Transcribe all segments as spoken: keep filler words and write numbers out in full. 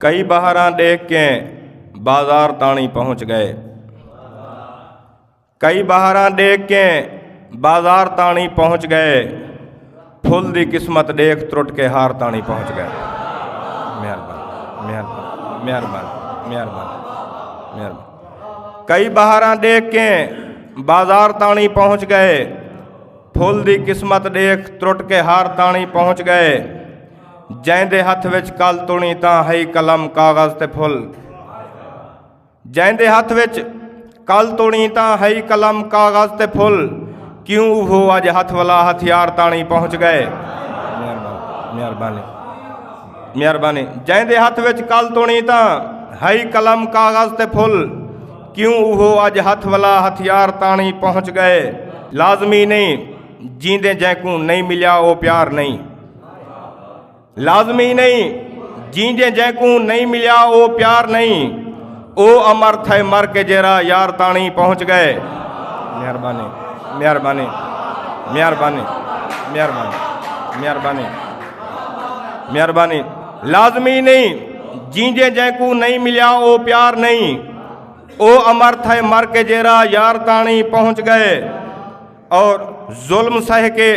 کئی بہاراں ݙیکھ کے بازار تاݨی پہنچ ڳئے۔ کئی بہاراں ݙیکھ کے بازار تاݨی پہنچ ڳئے۔ پھل دی قسمت ݙیکھ ترٹ کے ہار تاݨی پہنچ ڳئے۔ مہربانی، مہربانی، مہربانی، مہربانی، مہربانی۔ کئی بہاراں ݙیکھ کے بازار تاݨی پہنچ ڳئے۔ پھل دی قسمت ݙیکھ ترٹ کے ہار تاݨی پہنچ ڳئے۔ جیندے ہتھ وچ کل تݨی تاں ہئی قلم کاغذ تے پھل۔ جیندے ہتھ وچ کل تݨی تاں ہئی قلم کاغذ تے پھل، کیوں اوہو اڄ ہتھ ولا ہتھیار تاݨی پہنچ ڳئے۔ مہربانی، مہربانی، مہربانی۔ جیندے ہتھ وچ کل تݨی تاں ہئی قلم کاغذ تے پھل، کیوں اوہو اڄ ہتھ ولا ہتھیار تاݨی پہنچ ڳئے۔ لازمی نہیں جیندے جینکوں نہیں ملیا او پیار نہیں۔ لازمی نہیں جیندے جینکوں نہیں ملیا او پیار نہیں۔ او امر تھئے مر کے جیرھا یار تاݨی پہنچ ڳئے۔ مہربانی، مہربانی، مہربانی، مہربانی، مہربانی، مہربانی۔ لازمی نہیں جیندے جینکوں نہیں ملیا او پیار نہیں۔ او امر تھئے مر کے جیرھا یار تاݨی پہنچ ڳئے۔ اور ظلم سہہ کے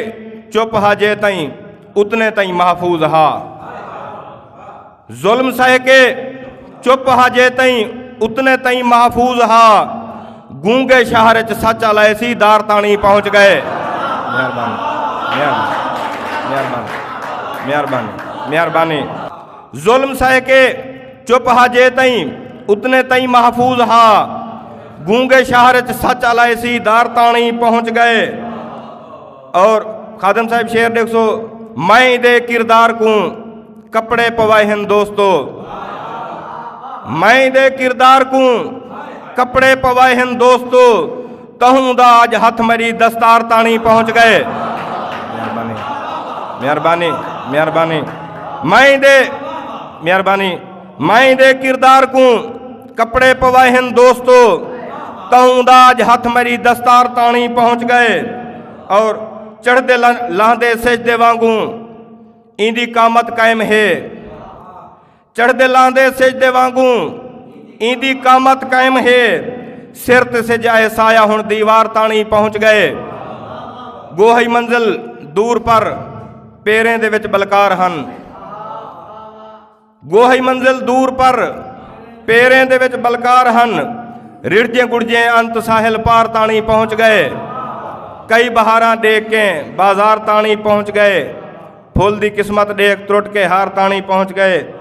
چپ ہا جے تئیں، اتنے تئیں محفوظ ہا۔ ظلم سہہ کے چپ ہا جے تئیں، اتنے تئیں محفوظ ہا۔ گونگے شہر اچ سچ الائے سی دار تاݨی پہنچ ڳئے۔ مہربانی، مہربانی، مہربانی، مہربانی، مہربانی۔ ظلم سہہ کے چپ ہا جے تئیں، اتنے تئیں محفوظ ہا۔ گونگے شہر اچ سچ الائے سی دار تاݨی پہنچ ڳئے۔ اور خادم صاحب شعر ݙیکھسو، میں دے کردار کوں کپڑے پوائے ہن دوستو۔ میں دے کردار کوں کپڑے پوائے ہن دوستو۔ تہوں دا اڄ ہتھ میݙی دستار تاݨی پہنچ ڳئے۔ مہربانی، مہربانی، مہربانی۔ میں دے، مہربانی، میں دے کردار کوں کپڑے پوائے ہن دوستو۔ تہوں دا اڄ ہتھ میݙی دستار تاݨی پہنچ ڳئے۔ اور چڑھدے لہ-، لہندے سجدے وانگوں ایندی قامت قائم ہے۔ چڑھدے لاندے سجدے وانگوں ایندی قامت قائم ہے۔ سر تے سجائے سایہ ہن دیوار تاݨی پہنچ ڳئے۔ گوہئی منزل دور پر پیریں دے وچ بلکار ہن۔ گوہئی منزل دور پر پیریں دے وچ بلکار ہن۔ رڑجیں گڑجیں انت ساحل پار تاݨی پہنچ ڳئے۔ کئی بہاراں ݙیکھ کے بازار تاݨی پہنچ ڳئے۔ پھل دی قسمت ݙیکھ ترٹ کے ہار تاݨی پہنچ ڳئے۔